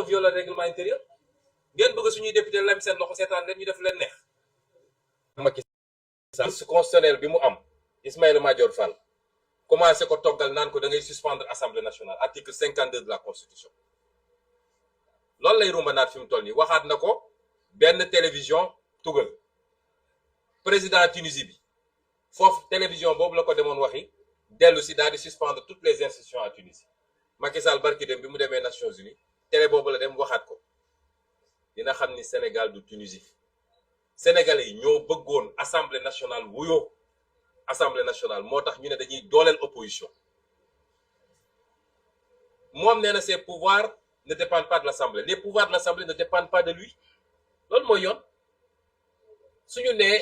viole le règlement intérieur ngeen bëgg suñuy député lem seen loxo seetaan leen ñu def leen neex. Macky Sall constitutionnel bi mu am Ismaïla Madior Fall commencé ko toggal naan ko da ngay suspendre assemblée nationale article 52 de la constitution loolu lay rumbanaat fi mu toll nii waxaat na ko benn télévision tugal président Tunisie bi foofu télévision boobu la ko demoon waxi dellu si daal di suspendre toutes les institutions à Tunisie. Macky Sall barki dem bi mu demee Nations Unies télé boobu la dem waxaat ko dina xam ni Sénégal du Tunisie. Sénégalais yi ñoo bëggoon assemblée nationale wuyoo assemblée nationale moo tax ñu ne dañuy dooleel opposition moom nee na ses pouvoirs ne dépendent pas de l'assemblée, les pouvoirs de l'assemblée ne dépendent pas de lui. loolu mooy yoon suñu nee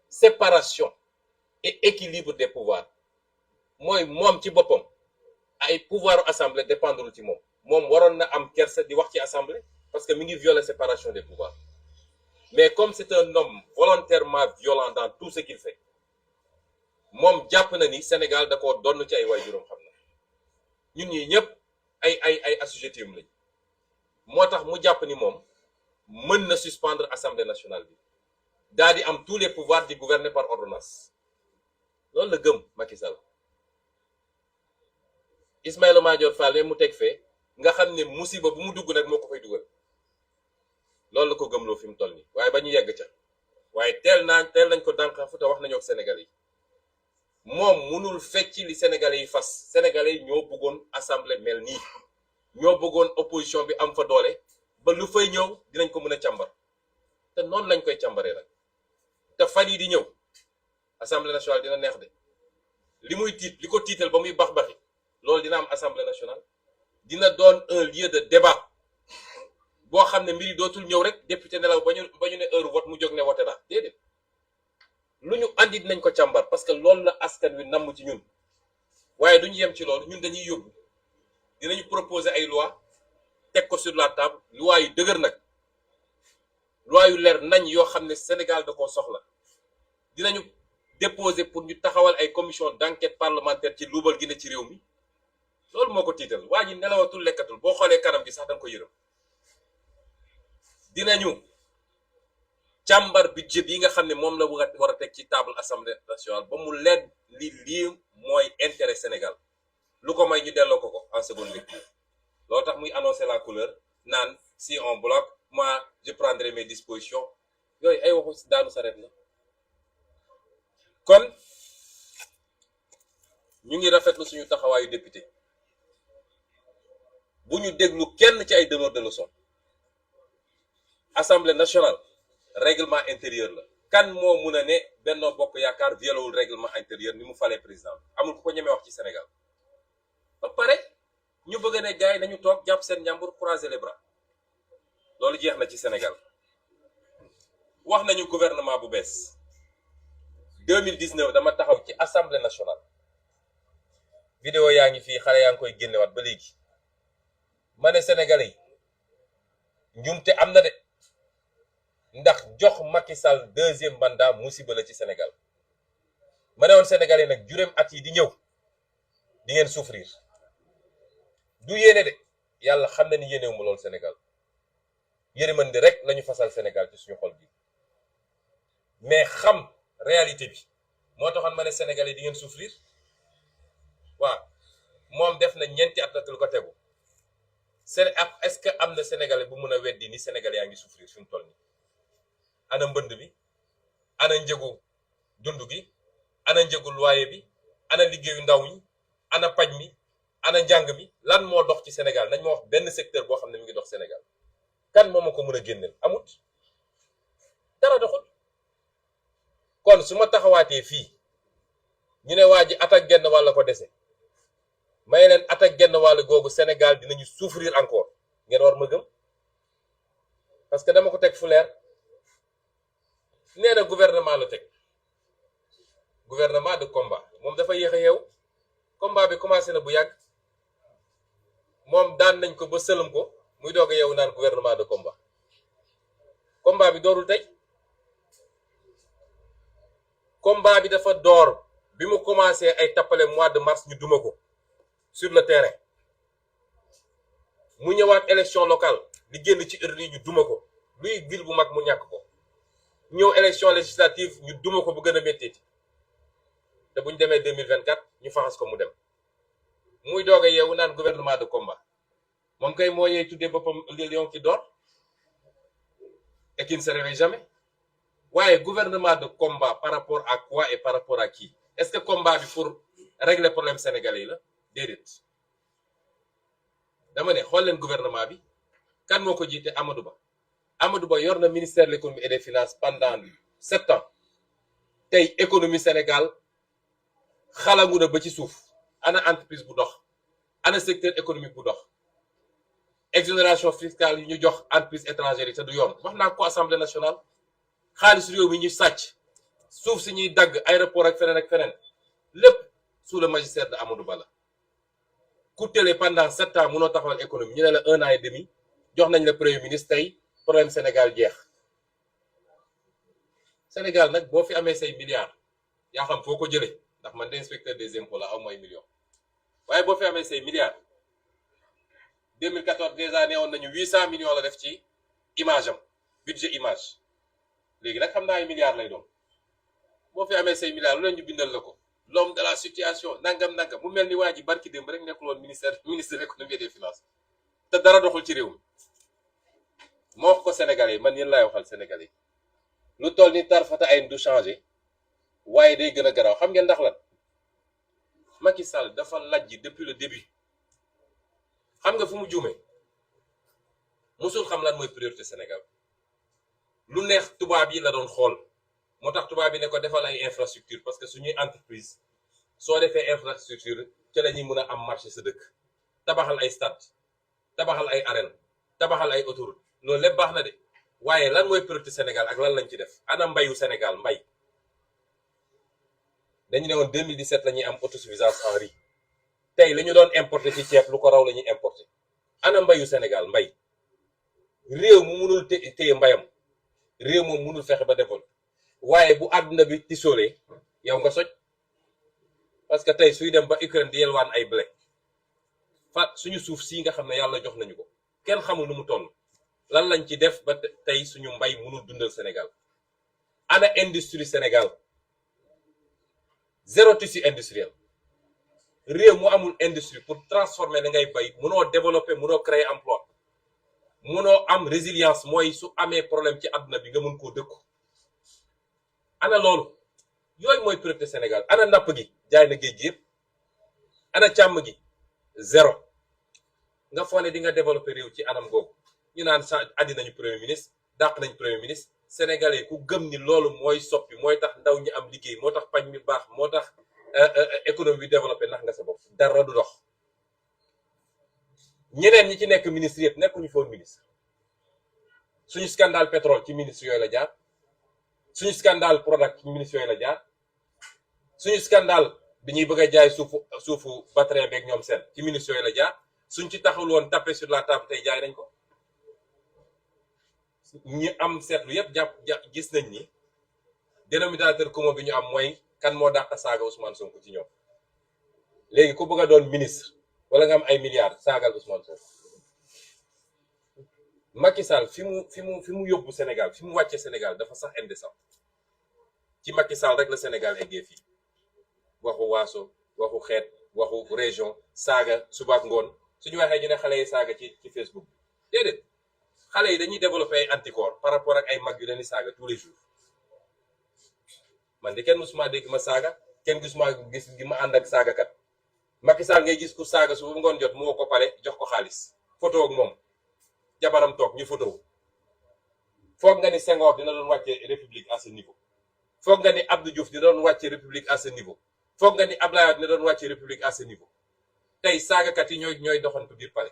séparation et équilibre des pouvoirs mooy moom ci boppam ay pouvoirs assemblée dépendrul ci moom waroon na am kersa di wax ci assemblée parce que mi ngi violer séparation des pouvoirs. Mais comme c'est un homme volontairement violent dans tout ce qu'il fait moom jàpp na ni Sénégal da koo donn ci ay waajuram xam na ñun ñi ñëpp ay assujettis lañ moo tax mu jàpp ni moom mën na suspendre assemblée nationale bi daal di am tous les pouvoirs di gouverner par ordonnance loolu la gëm Macky Sall. Ismaïla Madior Fall mu teg fee nga xam ne musiba bu mu dugg nag moo ko fay dugal loolu la ko gëmloo fi mu toll nii waaye ba ñu yegg ca waaye teel nañ ko dànqaafu te wax nañoo ak Sénégalais yi moom mënul fecc li Sénégalais yi fas Sénégalais yi ñoo bëggoon assemblée mel nii ñoo bëggoon opposition bi am fa doole ba lu fay ñëw dinañ ko mën a càmbar te noonu lañ koy càmbaree nag te fan yi di ñëw assemblée nationale dina neex de li muy tiit li ko tiital ba muy baxi loolu dina am assemblée nationale dina doon un lieu de débat boo xam ne mbiri dootul ñëw rek député nelaw ba ñu ne heure vote mu jóg ne voté na déedéet lu ñu andi dinañ ko càmbar parce que loolu la askan wi namm ci ñun waaye duñu yem ci loolu ñun dañuy yóbbu dinañu proposer ay loi teg ko sur la table loi yu dëgër nag loi yu leer nañ yoo xam ne Sénégal da koo soxla dinañu déposer pour ñu taxawal ay commission d'enquête parlementaire ci luubal gi ne ci réew mi loolu moo ko tiital waa ji nelawatul lekkatul boo xoolee kanam gi sax danga ko yërëm dinañu càmbar budget yi nga xam ne moom la war a teg ci table assemblée nationale ba mu leen lii mooy intérêt Sénégal lu ko may ñu delloo ko en seconde lecture loolu tax muy annoncer la couleur naan si on bloque moi je prendrai mes dispositions yooyu ay waxu daanu saret la kon ñu ngi rafetlu suñu taxawaayu député bu ñu déglu kenn ci ay donneurs de leçons assemblée nationale règlement intérieur la kan moo mun a ne Benno Bokk Yaakaar violewul règlement intérieur ni mu falee président amul ku ko ñemee wax ci Sénégal ba pare ñu bëgg ne gars yi nañu toog jàpp seen njàmbur croiser les bras loolu jeex na ci Sénégal. wax nañu gouvernement bu bees 2019 dama taxaw ci assemblée nationale vidéo yaa ngi fii xale yaa ngi koy génnewaat ba léegi ma ne Sénégalais yi njumte am na de ndax jox Macky Sall deuxième mandat musiba la ci Sénégal ma ne woon Sénégalais nag juróom at yi di ñëw di ngeen souffrir du yéene de yàlla xam na ni yéenewu ma lool Sénégal yërmande rek lañu fasal Sénégal ci suñu xol bi mais xam réalité bi moo taxoon ma ne Sénégalais di ngeen souffrir waaw moom def na ñeenti at lu ko tegu est-ce que am na Sénégalais bu mun a weddi ni Sénégalais yaa ngi souffrir fi mu toll nii ana mbënd bi ana njëgu dund gi ana njëgu loyer bi ana liggéeyu ndaw ñi ana paj mi ana njàng mi lan moo dox ci Sénégal nañ ma wax benn secteur boo xam ne mi ngi dox Sénégal kan moo ma ko mën a génneel amut dara doxul kon su ma taxawaatee fii ñu ne waa ji at ak genn wàll ko dese may leen at ak genn wàll googu Sénégal dinañu souffrir encore ngeen war ma gëm parce que dama ko teg fu leer nee na gouvernement la teg gouvernement de combat moom dafa yéex a yeewu combat bi commencé na bu yàgg moom daan nañ ko ba sëlëm ko muy doog a yeewu naan gouvernement de combat bi doorul tey combat bi dafa door bi mu commencé ay tappale mois de mars ñu duma ko sur le terrain mu ñëwaat élection locale li génn ci urne yi ñu duma ko luy ville bu mag mu ñàkk ko ñëw élection législative ñu duma ko bu gën a métteeti te bu ñu demee 2024 ñu faxas ko mu dem muy doog a yeewu naan gouvernement de combat moom kay moo ñuy tuddee boppam le lion qui dort et qui ne se réveille jamais waaye gouvernement de combat par rapport à quoi et par rapport à qui est-ce que combat bi pour régler problème sénégalais yi la déedéet dama ne xool leen gouvernement bi kan moo ko jiite Amadou Ba yor na ministère de l'économie et des finances pendant 7 ans tey économie Sénégal xalangu na ba ci suuf ana entreprise bu dox ana secteur économique bu dox exonération fiscale yi ñu jox entreprise étrangère yi te du yoon wax naa ko assemblée nationale xaalis réew mi ñu sàcc suuf si ñuy dagg aéroport ak feneen lépp sous le magistère de Amadou Ba la ku télé pendant 7 ans mënoo taxawal économie ñu ne la 1 an et demi jox nañ la premier ministre tey problème Sénégal jeex Sénégal nag boo fi amee say milliards yaa xam foo ko jëlee ndax man de inspecteur des impôts la aw mooy million waaye boo fi amee say milliards 2014 déjà nee woon nañu 800 millions la def ci image am budget image léegi nag xam naa ay milliards lay doon boo fi amee say milliards lu leen ñu bindal la ko l'homme de la situation nangam mu mel ni waa ji barki démb rek nekkul woon ministre de l'économie et des finances te dara doxul ci réew mi moo wax ko Sénégalais yi man yéen laay waxal Sénégalais yi lu toll ni tarfata ay du changé waaye day gën a garaaw xam ngeen ndax lan Macky Sall dafa lajji depuis le début xam nga fu mu juumee musul xam lan mooy priorité Sénégal lu neex tubaab yi la doon xool moo tax tubaab yi ne ko defal ay infrastructure parce que suñuy entreprise soo defee infrastructure ci la ñuy mën a am marché sa dëkk tabaxal ay stade tabaxal ay arène tabaxal ay autoroute loolu lépp baax na de waaye lan mooy priorité Sénégal ak lan lañ ci def ana mbayu Sénégal mbay dañu ne woon 2017 la ñuy am autosuffisance en riz tey la ñu doon importer ci ceeb lu ko raw la ñuy importer ana mbayu Sénégal mbay réew mu mënul téye mbayam réew moom mënul fexe ba développé waaye bu àdduna bi tisoolee yow nga soj parce que tey suy dem ba Ukraine di yelwaan ay blé fa suñu suuf sii nga xam ne yàlla jox nañu ko kenn xamul nu mu toll lan lañ ci def ba tey suñu mbay mënul dundal Sénégal ana industrie Sénégal zéro tissu industriel réew mu amul industrie pour transformer la ngay bay mënoo développer mënoo créer emploi mënoo am résilience mooy su amee problème ci àdduna bi nga mën koo dëkku ana loolu yooyu mooy priorité Sénégal ana napp gi jaay na géej gi yëpp ana càmm gi zéro nga foog ne di nga développer réew ci anam googu ñu naan sa andi nañu premier ministre dàq nañ premier ministre sénégalais ku gëm ni loolu mooy soppi mooy tax ndaw ñi am liggéey moo tax pañ mi baax moo tax économie bi développé nax nga sa bopp dara du dox ñeneen ñi ci nekk ministre yëpp nekkuñu foon ministre suñu scandale pétrole ci ministre yooyu la jaar suñu scandale Prodac ci ministre yooyu la jaar suñu scandale bi ñuy bëgg a jaay suufu batterie beeg ñoom seen ci ministre yooyu la jaar suñ ci taxul woon tapé sur la table tey jaay nañ ko ñi am seetlu yëpp gis nañ ni dénominateur commun bi ñu am mooy kan moo dàq saaga Ousmane Sonko ci ñoom léegi ku bëgg a doon ministre wala nga am ay milliards saagal Ousmane Sonko Macky Sall fi mu yóbbu Sénégal fi mu wàcce Sénégal dafa sax indécent ci Macky Sall rek la Sénégal eggee fii waxu waaso waxu xeet waxu région saaga subaak ngoon suñu waxee ñu ne xale yi saaga ci Facebook déedéet xale yi dañuy développer ay anticorps par rapport ak ay mag yu leen di saaga tous les jours man de kenn musuma dégg ma saaga kenn gisuma gis gi ma ànd ak saagakat Macky Sall ngay gis ku saaga su bu ngoon jot mu woo ko pare jox ko xaalis photo ak moom jabaram toog ñu photo foog nga ni Senghor dina doon wàcce république à ce niveau foog nga ni Abdou Diouf dina doon wàcce république à ce niveau foog nga ni Abdoulaye Wade dina doon wàcce république à ce niveau tey saagakat yi ñooy doxantu biir pare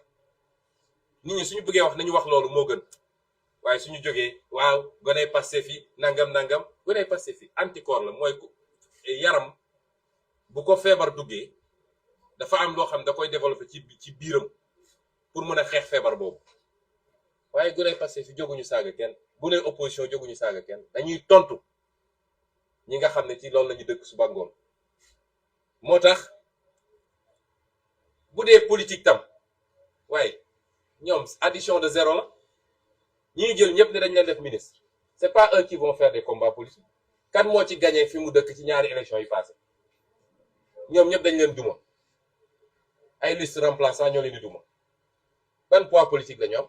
nit ñi suñu bëggee wax nañu wax loolu moo gën waaye suñu jógee waaw goney Pastef yi nangam goney Pastef yi anticorps la mooy yaram bu ko feebar duggee dafa am loo xam da koy développer ci biiram pour mën a xeex feebar boobu waaye goney Pastef yi jóguñu saaga kenn bu ne opposition jóguñu saaga kenn dañuy tontu ñi nga xam ne ci loolu la ñu dëkk suba ngoon moo tax bu dee politique tam waaye ñoom addition de 0 la ñi jël ñëpp ne dañ leen def ministre c'est pas eux qui vont faire des combats politiques kan moo ci gagné fi mu dëkk ci ñaari élection yi passé ñoom ñëpp dañ leen duma ay liste remplaçant ñoo leen di duma ban poids politique la ñu am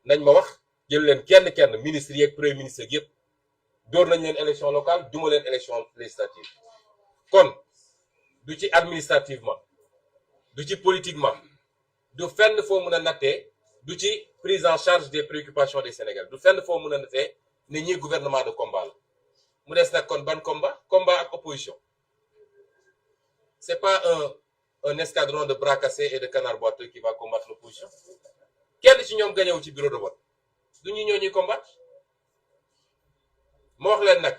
nañ ma wax jël leen kenn ministre yi ak premier ministre yëpp door nañ leen élection locale duma leen élection législative kon du ci administrativement du ci politiquement du fenn foo mën a nattee du ci prise en charge des préoccupations des Sénégalais du fenn foo mën a nattee ne ñi gouvernement de combat la mu des nag kon ban combat ak opposition c'est pas un escadron de bras cassés et de canards boiteux qui va combattre l'opposition kenn ci ñoom gañewu ci bureau de vote du ñu ñoo ñuy combattre moo wax leen nag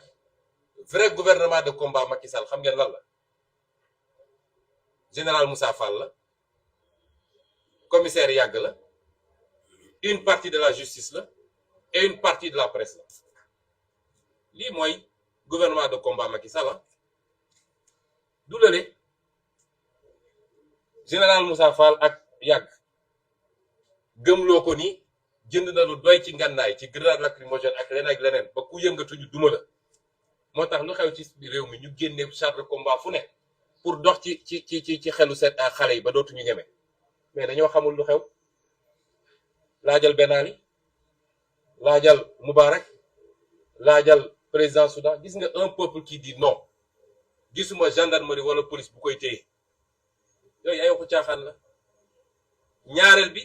vrai gouvernement de combat Macky Sall xam ngeen lan la général Moussa Fall la commissaire Yàgg la une partie de la justice la et une partie de la presse la lii mooy gouvernement de combat Macky Sall du lële général Moussa Fall ak Yàgg gëmloo ko ni jënd na lu doy ci ngànnaay ci grenade lacrymogène ak leneen ak leneen ba ku yëngatuñu duma la moo tax lu xew ci réew mi ñu génne char de combat fu ne pour dox ci xelu set xale yi ba dootuñu ñeme mais dañoo xamul lu xew laajal Ben Ali laajal Moubarak laajal président Soudan gis nga un peuple qui dit non gisuma gendarmerie wala police bu koy téye yooyu ay waxu caaxaan la ñaareel bi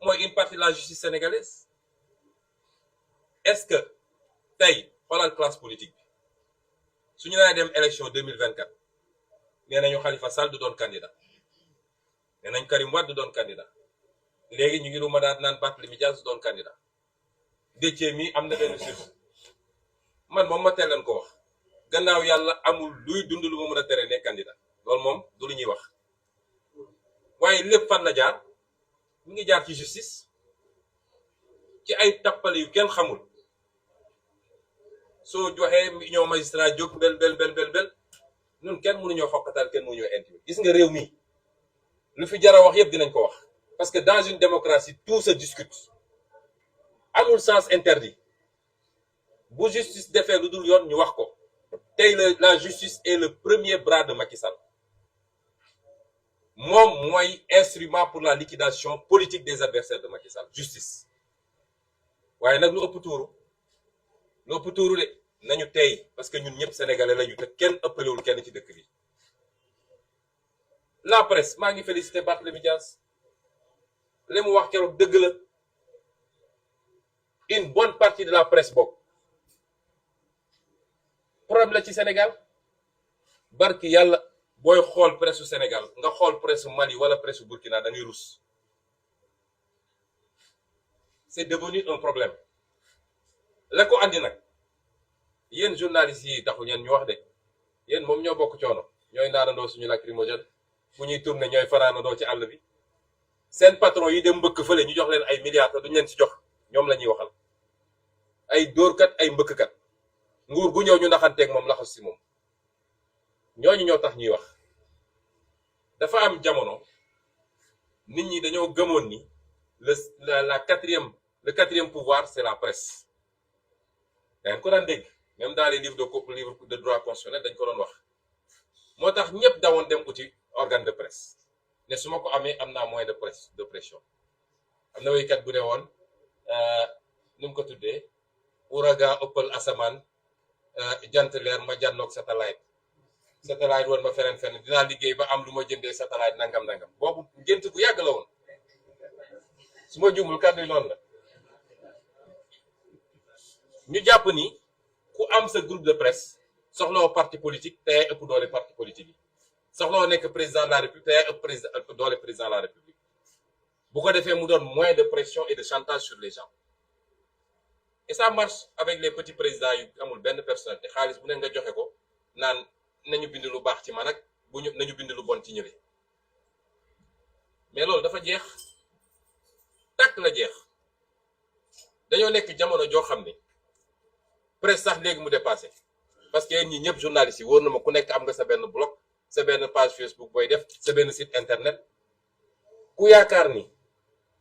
mooy une partie de la justice sénégalaise est-ce que tey xoolal classe politique bi suñu nee dem élection 2024 nee nañu Khalifa Sall du doon candidat nee nañ Karim Wade du doon candidat léegi ñu ngi rumadaat naan Barthélémy Dias du doon candidat Déthié mi am na benn surtout man moom ma teel leen ko wax gannaaw yàlla amul luy dund lu ma mën a tere ne candidat loolu moom du lu ñuy wax waaye lépp fan la jaar mu ngi jaar ci justice ci ay tappale yu kenn xamul soo joxee union magistrat jóg bel ñun kenn mënuñoo xokkatal kenn mënuñoo intimider gis nga réew mi lu fi jara wax yëpp dinañ ko wax parce que dans une démocratie tout se discute amul sens interdit bu justice defee lu dul yoon ñu wax ko tey la justice est le premier bras de Macky Sall moom mooy instrument pour la liquidation politique des adversaires de Macky Sall justice waaye nag lu ëpp tuuru de nañu tey parce que ñun ñëpp sénégalais lañu te kenn ëppalewul kenn ci dëkk bi la presse maa ngi félicité Barthélémy Dias li mu wax keroog dëgg la une bonne partie de la presse bokk problème la ci Sénégal barki yàlla booy xool presse su Sénégal nga xool presse Mali wala presse su Burkina da ngay rus c'est devenu un problème la ko andi nag yéen journalistes yi taxu ñeen ñu wax de yéen moom ñoo bokk coono ñooy naanandoo suñu lacrymogène fu ñuy tourner ñooy fanaanandoo ci àll bi seen patron yi dem mbëkk fële ñu jox leen ay milliards te duñ leen ci jox ñoom la ñuy waxal ay dóorkat ay mbëkkkat nguur gu ñëw ñu naxanteeg moom laxas si moom ñooñu ñoo tax ñuy wax dafa am jamono nit ñi dañoo gëmoon ni le quatrième pouvoir c'est la presse dañ ko daan dégg même dans les livres de droit constitutionnel dañ ko doon wax moo tax ñëpp dawoon dem uti organe de presse ne su ma ko amee am naa moyen de pression am na waykat bu ne woon nu mu ko tuddee ouragan ëppal asamaan jant leer ma jànnoog satellite woon ma feneen dinaa liggéey ba am lu ma jëndee satellite nangam boobu gént bu yàgg la woon su ma juumul kàddu yi noonu la ñu jàpp ni ku am sa groupe de presse soxloo parti politique te ëpp doole parti politique yi soxloo nekk président de la république te ëpp doole président de la république bu ko defee mu doon moyen de pression et de chantage sur les gens et ça marche avec les petits présidents yu amul benn personnalité xaalis bu ne nga joxe ko naan nañu bind lu baax ci man ak nañu bind lu bon ci ñële mais loolu dafa jeex tàkk la jeex dañoo nekk jamono joo xam ne presse sax léegi mu dépassé parce que yéen ñi ñëpp journalistes yi wóor na ma ku nekk am nga sa benn blog sa benn page Facebook booy def sa benn site internet ku yaakaar ni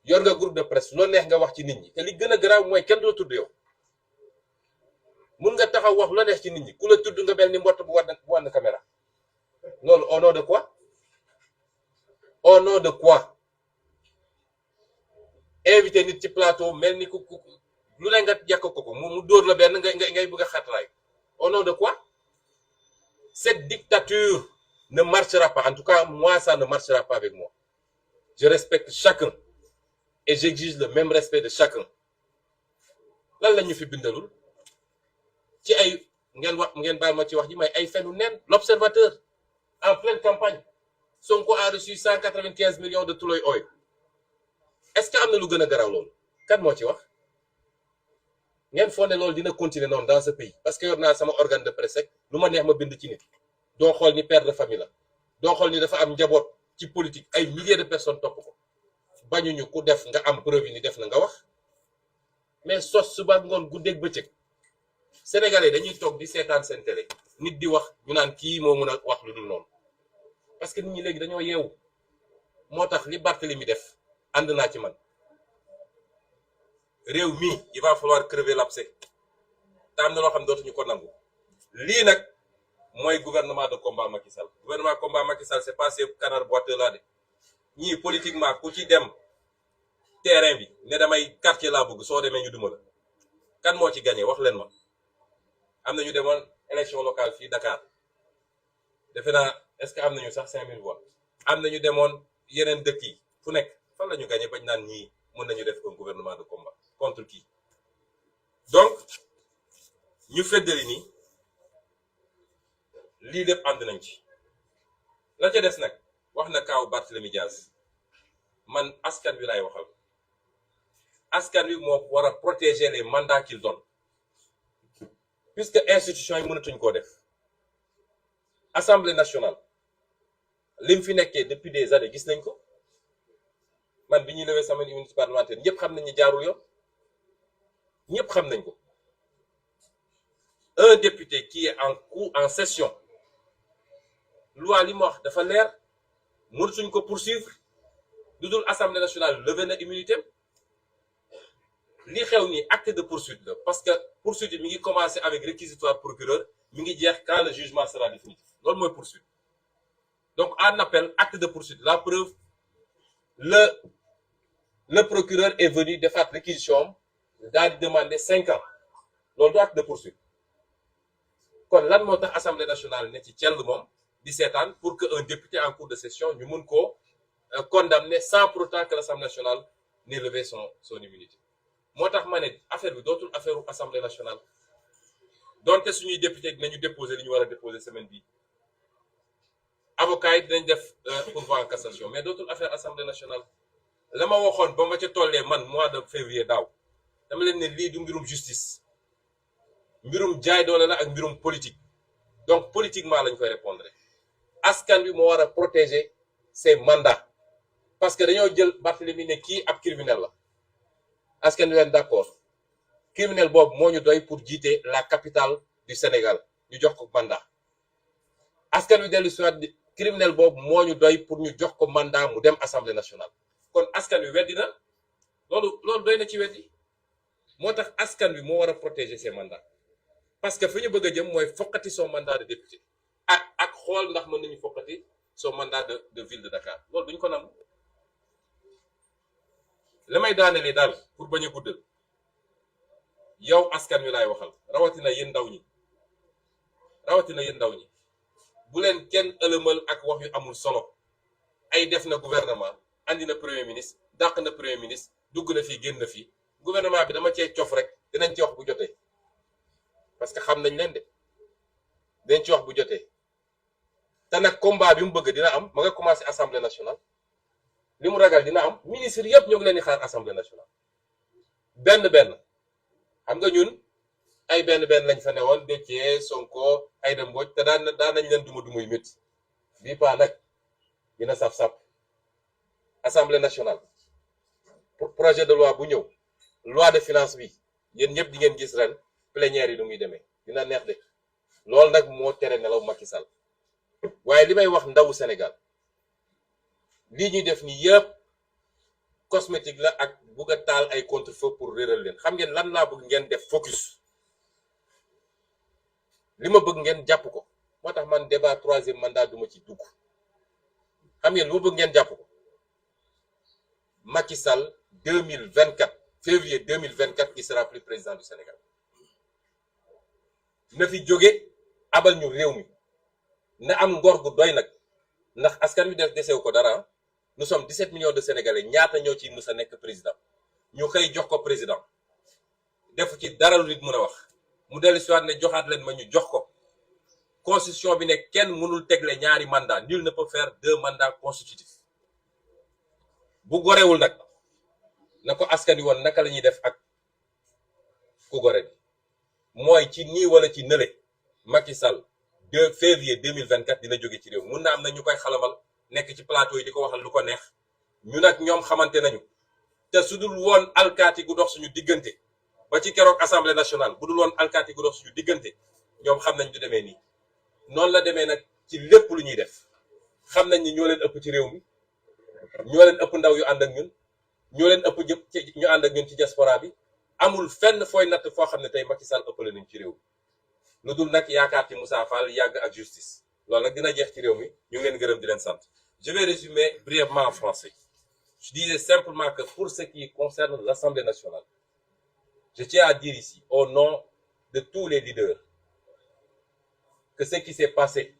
yor nga groupe de presse loo neex nga wax ci nit ñi te li gën a garaaw mooy kenn du la tudd yow mun nga taxaw wax loo neex ci nit ñi ku la tudd nga mel ni mbott bu wan caméra loolu au nom de quoi au nom de quoi invité nit ci plateau mel ni ku lu ne nga yàq ko mu dóor la benn ngay bëgg a xatraay au nom de quoi? Cette dictature ne marchera pas. En tout cas, moi, ça ne marchera pas avec moi. Je respecte chacun et j'exige le même respect de chacun. Lan la ñu fi bindalul ci ay ngeen baal ma ci wax ji may ay fenu nen. L'Observateur en pleine campagne Sonko a reçu 195 millions de Tuloy Oil. Est-ce que am na lu gën a garaaw loolu kan moo ci wax ngeen foog ne loolu dina continuer noonu dans ce pays parce que yor naa sama organe de presse rek lu ma neex ma bind ci nit doo xool ni père de famille la doo xool ni dafa am njaboot ci politique ay milliers de personnes topp ko bañuñu ku def nga am preuve ni def na nga wax mais sos suba ngoon guddeeg bëccëg sénégalais dañuy toog di seetaan seen télé nit di wax ñu naan kii moo mën a wax lu dul noonu parce que nit ñi léegi dañoo yeewu moo tax li Barthélemy def ànd naa ci man réew mi il va falloir crever l'abcès te am na loo xam ne dootuñu ko nangu lii nag mooy gouvernement de combat Macky Sall gouvernement combat Macky Sall c'est pas ces canards boiteux là de ñii politiquement ku ci dem terrain bi ne damay quartier laa bëgg soo demee ñu duma la kan moo ci gagné wax leen ma am na ñu demoon élection locale fii Dakar defe naa est-ce que am nañu sax 5000 voix am na ñu demoon yeneen dëkk yi fu nekk fan la ñu gagné bañ naan ñii mën nañu def un gouvernement de combat contre qui donc ñu feddali ni lii lépp ànd nañ ci la ca des nag wax na kaaw Barthélemy Diaz man askan wi lay waxal askan wi moo war a protéger les mandats qu'il donne puisque institution yi mënatuñ koo def Assemblée nationale lim fi nekkee depuis des années gis nañ ko man bi ñuy lever sama immunité parlementaire ñëpp xam nañ ni jaarul yoon ñëpp xam nañ ko un député qui est en session loi li mu wax dafa leer mënatuñ ko poursuivre lu dul Assemblée nationale lever na immunité li xew ni acte de poursuite la parce que poursuite mi ngi commencer avec réquisitoire procureur mi ngi jeex quand le jugement sera définitif loolu mooy poursuite donc en appel acte de poursuite la preuve le procureur est venu defaat réquisition daal di demander 5 ans loolu du acte de poursuite kon lan moo tax Assemblée nationale ne ci cell moom di seetaan pour que un député en cours de session ñu mun koo condamner sans pour autant que l'Assemblée nationale n'ait levé son immunité moo tax ma ne affaire bi dootul affaire u Assemblée nationale donte suñuy député dinañu déposer li ñu war a déposer semaine bii avocats yi dinañ def pourvoi en cassation mais dootul affaire Assemblée nationale la ma waxoon ba ma ca tollee man mois de février daaw dama leen ne lii du mbirum justice mbirum jaay doole la ak mbirum politique donc politiquement lañ koy répondre askan bi moo war a protéger ses mandats parce que dañoo jël Barthélemy ne kii ab criminel la askan wi leen d'accord criminel boobu moo ñu doy pour jiite la capitale du Sénégal ñu jox ko mandat askan wi dellu soit criminel boobu moo ñu doy pour ñu jox ko mandat mu dem Assemblée nationale kon askan wi weddi na loolu doy na ci weddi moo tax askan wi moo war a protéger ses mandats parce que fi ñu bëgg a jëm mooy foqati son mandat de député ak xool ndax mën nañu foqati son mandat de ville de Dakar loolu duñ ko nangu li may daanelee daal pour bañ a guddal yow askan wi laay waxal rawatina yéen ndaw ñi bu leen kenn ëlëmal ak wax yu amul solo ay def na gouvernement andi na premier ministre dàq na premier ministre dugg na fii génn na fii gouvernement bi dama cee cof rek dinañ ci wax bu jotee parce que xam nañ leen de dinañ ci wax bu jotee te nag combat bi mu bëgg dina am ma nga commencé Assemblée nationale li mu ragal dina am ministre yëpp ñoo ngi leen di xaar Assemblée nationale benn xam nga ñun ay benn lañ fa newoon Déthié Sonko Aïda Mbodj te daan nañ leen duma yu métti bii paa nag dina saf-saf Assemblée nationale pour projet de loi bu ñëw loi de finance bi yéen ñëpp di ngeen gis ren plénière yi nu muy demee dina neex de loolu nag moo tere nelaw Macky Sall waaye li may wax ndawu Sénégal lii ñuy def nii yëpp cosmétique la ak bugg a taal ay contre-feu pour réeral leen. Xam ngeen lan laa bëgg ngeen def focus li ma bëgg ngeen jàpp ko moo tax man débat 3e mandat duma ci dugg. Xam ngeen lu ma bëgg ngeen jàpp ko Macky Sall 2024 février 2024 il sera plus président du Sénégal. Na fi jóge abal ñu réew mi na am ngor gu doy nag ndax askan wi desewu ko dara. Nous sommes 17 millions de Sénégalais ñaata ñoo ci mës a nekk président ñu xëy jox ko président defu ci dara lu nit mën a wax mu dellu si waat ne joxaat leen ma ñu jox ko. Constitution bi ne kenn mënul tegle ñaari mandat nul ne peut faire 2 mandats consécutifs bu gorewul nag na ko askan wi woon naka la ñuy def ak ku gore bi mooy ci nii wala ci nële Macky Sall 2 février 2024 dina jóge ci réew mun na am na ñu koy xalamal nekk ci plateau yi di ko waxal lu ko neex ñu nag ñoom xamante nañu te su dul woon alkaati gu dox suñu diggante ba ci keroog assemblée nationale bu dul woon alkaati gu dox suñu diggante ñoom xam nañ du demee nii. Noonu la demee nag ci lépp lu ñuy def xam nañ ni ñoo leen ëpp ci réew mi ñoo leen ëpp ndaw yu ànd ak ñun ñoo leen ëpp jëpp ci ñu ànd ak ñun ci diaspora bi amul fenn fooy natt foo xam ne tey Macky Sall ëppale nañ ci réew mi lu dul nag yaakaar ci Moussa Fall yàgg ak justice loolu nag dina jeex ci réew mi ñu ngi leen gërëm di leen sant. Je vais résumer brièvement en français. Je disais simplement que pour ce qui concerne l'Assemblée nationale, je tiens à dire ici, au nom de tous les leaders, que ce qui s'est passé